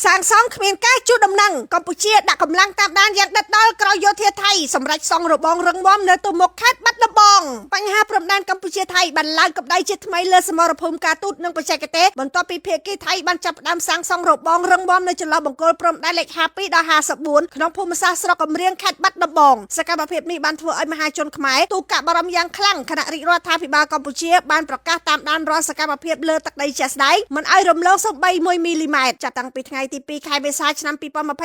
សាងសង់គ្មានការជួលដំណឹងកម្ពុជាដាក់កម្លាំងតាមដានយ៉ាងដិតដល់ក្រោយយោធាថៃសម្រាប់សង់របងរឹងមាំនៅទល់មុខខេត្តបាត់ដំបងបញ្ហាព្រំដែនកម្ពុជាថៃបានឡើងកម្ដៅជាថ្មីលើសមរភូមិការទូតនិងបច្ចេកទេសបន្ទាប់ពីភាគីថៃបានចាប់ផ្ដើមសាងសង់របងរឹងមាំនៅចន្លោះបង្គោលព្រំដែនលេខ52ដល់54ក្នុងភូមិសាស្ត្រស្រុកកំរៀងខេត្តបាត់ដំបងសកម្មភាពនេះបានធ្វើឲ្យមហាជនខ្មែរទូកបារម្ភយ៉ាងខ្លាំងខណៈរាជរដ្ឋាភិបាលកម្ពុជាបានប្រកាសតាមដានរាល់សកម្មភាពលើទឹកដីជាក់ស្ដែងមិនឲ្យរំលងសូម្បី1មីលីម៉ែត្រចាប់តាំងពីថ្ងៃទី2ខែមេសាឆ្នាំ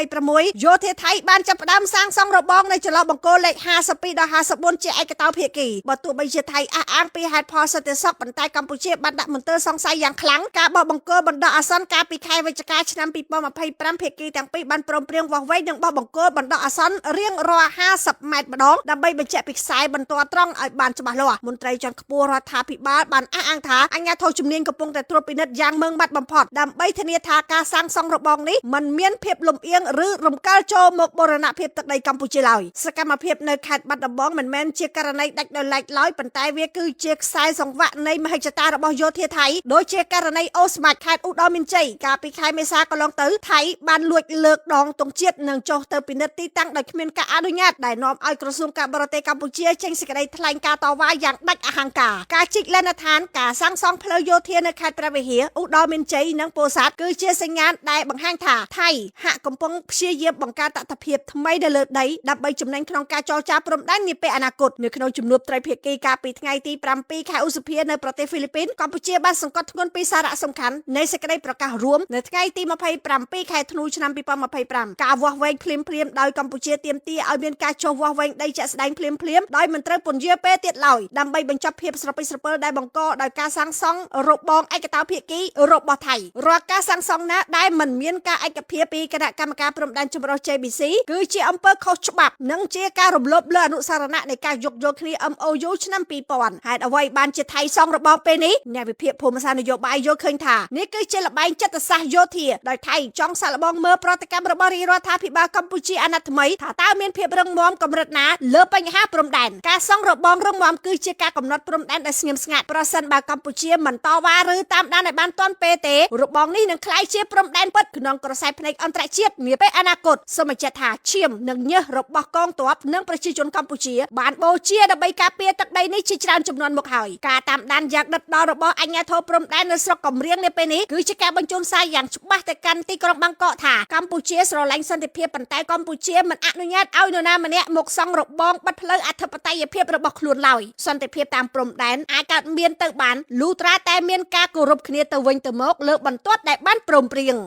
2026យោធាថៃបានចាប់ផ្ដើមសាងសង់របងនៅចន្លោះបង្គោលលេខ52ដល់54ជាឯកតោភាគីបើទោះបីជាថៃអះអាងពីហេតុផលសន្តិសុខប៉ុន្តែកម្ពុជាបានដាក់មន្ទិលសង្ស័យយ៉ាងខ្លាំងការបោះបង្គោលបណ្ដោះអាសន្នកាលពីខែវិច្ឆិកាឆ្នាំ2025ភាគីទាំងពីរបានព្រមព្រៀងវាស់វែងនិងបោះបង្គោលបណ្ដោះអាសន្នរៀងរាល់50ម៉ែត្រម្ដងដើម្បីបញ្ជាក់ពីខ្សែបន្ទាត់ត្រង់ឲ្យបានច្បាស់លាស់មន្ត្រីជាន់ខ្ពស់រដ្ឋាភិបាលបានអះអាងថាអាជ្ញាធរជំនាញកំពុងតែត្រួតពិនិត្យយ៉ាងម៉ឺងម៉ាត់បំផុតដើម្បីធានាថាការសាងសង់របងនេះមិនមានភាពលំអៀងឬរំកិលចូលមកបូរណភាពទឹកដីកម្ពុជាឡើយសកម្មភាពនៅខេត្តបាត់ដំបងមិនមែនជាករណីដាច់ដោយឡែកឡើយប៉ុន្តែវាគឺជាខ្សែសង្វាក់នៃមហិច្ឆតារបស់យោធាថៃដូចជាករណីអូស្មាច់ខេត្តឧត្តរមានជ័យកាលពីខែមេសាកន្លងទៅថៃបានលួចលើកដងទង់ជាតិនិងចុះទៅពិនិត្យទីតាំងដោយគ្មានការអនុញ្ញាតដែលនាំឲ្យក្រសួងការបរទេសកម្ពុជាចេញសេចក្តីថ្លែងការណ៍តវ៉ាយ៉ាងដាច់អហង្ការការជីកលេណដ្ឋានការសាងសង់ផ្លូវយោធានៅខេត្តព្រះវិហារឧត្តរមានជ័យនិងពោធិ៍សាត់គឺជាសញ្ញាណដែលបង្ហាញថាថៃហាក់កំពុងព្យាយាមបង្កើតតថភាពថ្មីនៅលើដីដើម្បីចំណេញក្នុងការចរចាព្រំដែននាពេលអនាគតនៅក្នុងជំនួបត្រីភាគីកាលពីថ្ងៃទី7ខែឧសភានៅប្រទេសហ្វីលីពីនកម្ពុជាបានសង្កត់ធ្ងន់ពីសារៈសំខាន់នៃសេចក្តីប្រកាសរួមនៅថ្ងៃទី27ខែធ្នូឆ្នាំ2025ការវាស់វែងភ្លាមៗដោយកម្ពុជាទាមទារឲ្យមានការចុះវាស់វែងដីជាក់ស្ដែងភ្លាមៗដោយមិនត្រូវពន្យាពេលទៀតឡើយដើម្បីបញ្ចប់ភាពស្រពិចស្រពិលដែលបង្កដោយការសាងសង់របងឯកតោភាគីរបស់ថៃរាល់ការសាងសង់ណាដែលមិនមានការឯកភាពពីគណៈកម្មការព្រំដែនចម្រុះ JBC គឺជាអំពើខុសច្បាប់និងជាការរំលោភលើអនុស្សរណៈនៃការយោគយល់គ្នា MOU ឆ្នាំ2000ហេតុអ្វីបានជាថៃសង់របងពេលនេះអ្នកវិភាគភូមិសាស្ត្រនយោបាយយល់ឃើញថានេះគឺជាល្បែងចិត្តសាស្ត្រយោធាដោយថៃចង់សាកល្បងមើលប្រតិកម្មរបស់រាជរដ្ឋាភិបាលកម្ពុជាអាណត្តិថ្មីថាតើមានភាពរឹងមាំកម្រិតណាលើបញ្ហាព្រំដែនការសង់របងរឹងមាំគឺជាការកំណត់ព្រំដែនដែលស្ងៀមស្ងាត់ប្រសិនបើកម្ពុជាមិនតវ៉ាឬតាមដានឲ្យបានទាន់ពេលទេរបងនេះនឹងក្លាយជាព្រំដែនពិតក្នុងក្រសែភ្នែកអន្តរជាតិនាពេលអនាគតសូមបញ្ជាក់ថាឈាមនិងញើសរបស់កងទ័ពនិងប្រជាជនកម្ពុជាបានបូជាដើម្បីការពារទឹកដីនេះជាច្រើនចំនួនមកហើយការតាមដានយ៉ាងដិតដល់របស់អាជ្ញាធរព្រំដែននៅស្រុកកំរៀងនាពេលនេះគឺជាការបញ្ជូនសារយ៉ាងច្បាស់ទៅកាន់ទីក្រុងបាងកកថាកម្ពុជាស្រឡាញ់សន្តិភាពប៉ុន្តែកម្ពុជាមិនអនុញ្ញាតឲ្យនរណាម្នាក់មកសង់របងបិទផ្លូវអធិបតេយ្យភាពរបស់ខ្លួនឡើយសន្តិភាពតាមព្រំដែនអាចកើតមានទៅបានលុះត្រាតែមានការគោរពគ្នាទៅវិញទៅមកលើបន្ទាត់ដែលបានព្រមព្រៀង។